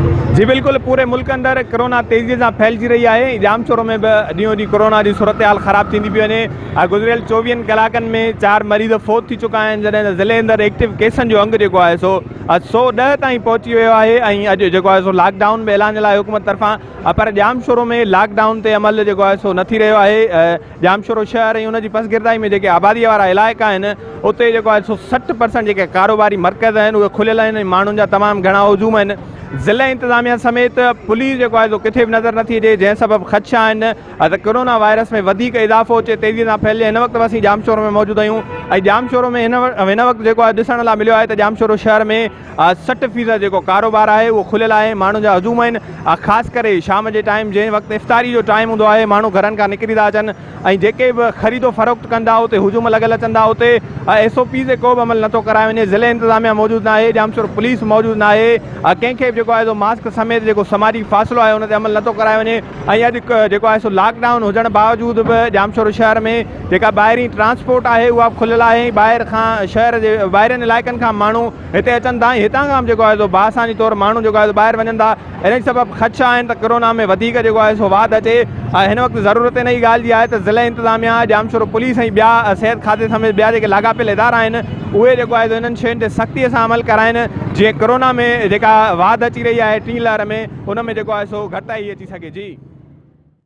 جي بلڪل پوري ملڪ اندر ڪرونا تيزي سان ڦهلجي رهي آهي ۽ ڄامشورو ۾ به ڏينهون ڏينهن ڪرونا جي صورتحال خراب ٿيندي پئي وڃي گذريل چوويهن ڪلاڪن ۾ چار مريض فوت ٿي چڪا آهن جڏهن ته ضلعي اندر ايڪٽو ڪيسن جو انگ جيڪو آهي سو 110 تائين پهچي ويو آهي ۽ اڄ جيڪو آهي سو لاڪ ڊائون به اعلان لاء حڪومت طرفان پر ڄامشورو ۾ لاڪ ڊائون تي عمل جيڪو آهي سو نه ٿي رهيو آهي ڄامشورو شهر ۽ ان جي پسگردائي ۾ جيڪي آبادي وارا علائقا آهن اتي جيڪو آهي سو 60 پرسنٽ جيڪي ڪاروباري مرڪز آهن اهي کليل آهن ۽ ماڻهن جا تمام گهڻا هجوم آهن ضلعي انتظاميا سميت پوليس جيڪو آهي سو ڪٿي به نظر نٿي اچي جنهن سبب خدشا آهن ته ڪرونا وائرس ۾ وڌيڪ اضافو اچي تيزي سان ڦهلجي هن وقت به اسين ڄامشورو ۾ موجود آهيون ۽ ڄامشورو ۾ هن وقت جيڪو آهي ڏسڻ لاء مليو آهي ته ڄامشورو شهر ۾ 60 فيصد جيڪو ڪاروبار آهي اهو کليل آهي ماڻهن جا هجوم آهن خاص ڪري شام جي ٽائيم جنهن وقت افطاري جو ٽائيم هوندو آهي ماڻهو گهرن کان نڪري ٿا اچن ۽ جيڪي به خريد و فروخت ڪن ٿا اتي هجوم لڳل اچن ٿا اتي ايس او پيز تي ڪو به عمل نٿو ڪرايو وڃي ضلعي انتظاميا موجود ناهي ڄامشورو پوليس موجود ناهي ڪنهن کي به جيڪو آهي سو ماسڪ سميت جيڪو سماجي فاصلو آهي ان تي عمل نٿو ڪرايو وڃي ۽ اڄ جيڪو آهي سو لاڪ ڊائون هجڻ باوجود به ڄامشورو شهر ۾ جيڪا ٻاهرين ٽرانسپورٽ آهي اها به کليل آهي ۽ ٻاهر کان شهر جي ٻاهرين علائقن کان ماڻهو هتي اچن ٿا ۽ هتان کان به جيڪو آهي سو باآساني طور ماڻهو جيڪو آهي سو ٻاهر وڃن ٿا ان سبب خدشا آهن ته ڪرونا ۾ وڌيڪ جيڪو آهي سو واڌ اچي ۽ هن وقت ضرورت ان ئي ڳالهه جي آهي ته ضلعي انتظاميا ڄامشورو پوليس ۽ ٻيا صحت کاتي سميت ٻيا جيڪي لاڳاپيل ادارا آهن اهي جيڪو آهي سو انهن شين تي سختي سان عمل ڪرائين جيئن ڪرونا ۾ جيڪا واڌ اچي رهي آهي ٽين لهر ۾ ان ۾ جيڪو آهي سو گهٽتائي اچي سگهي جي.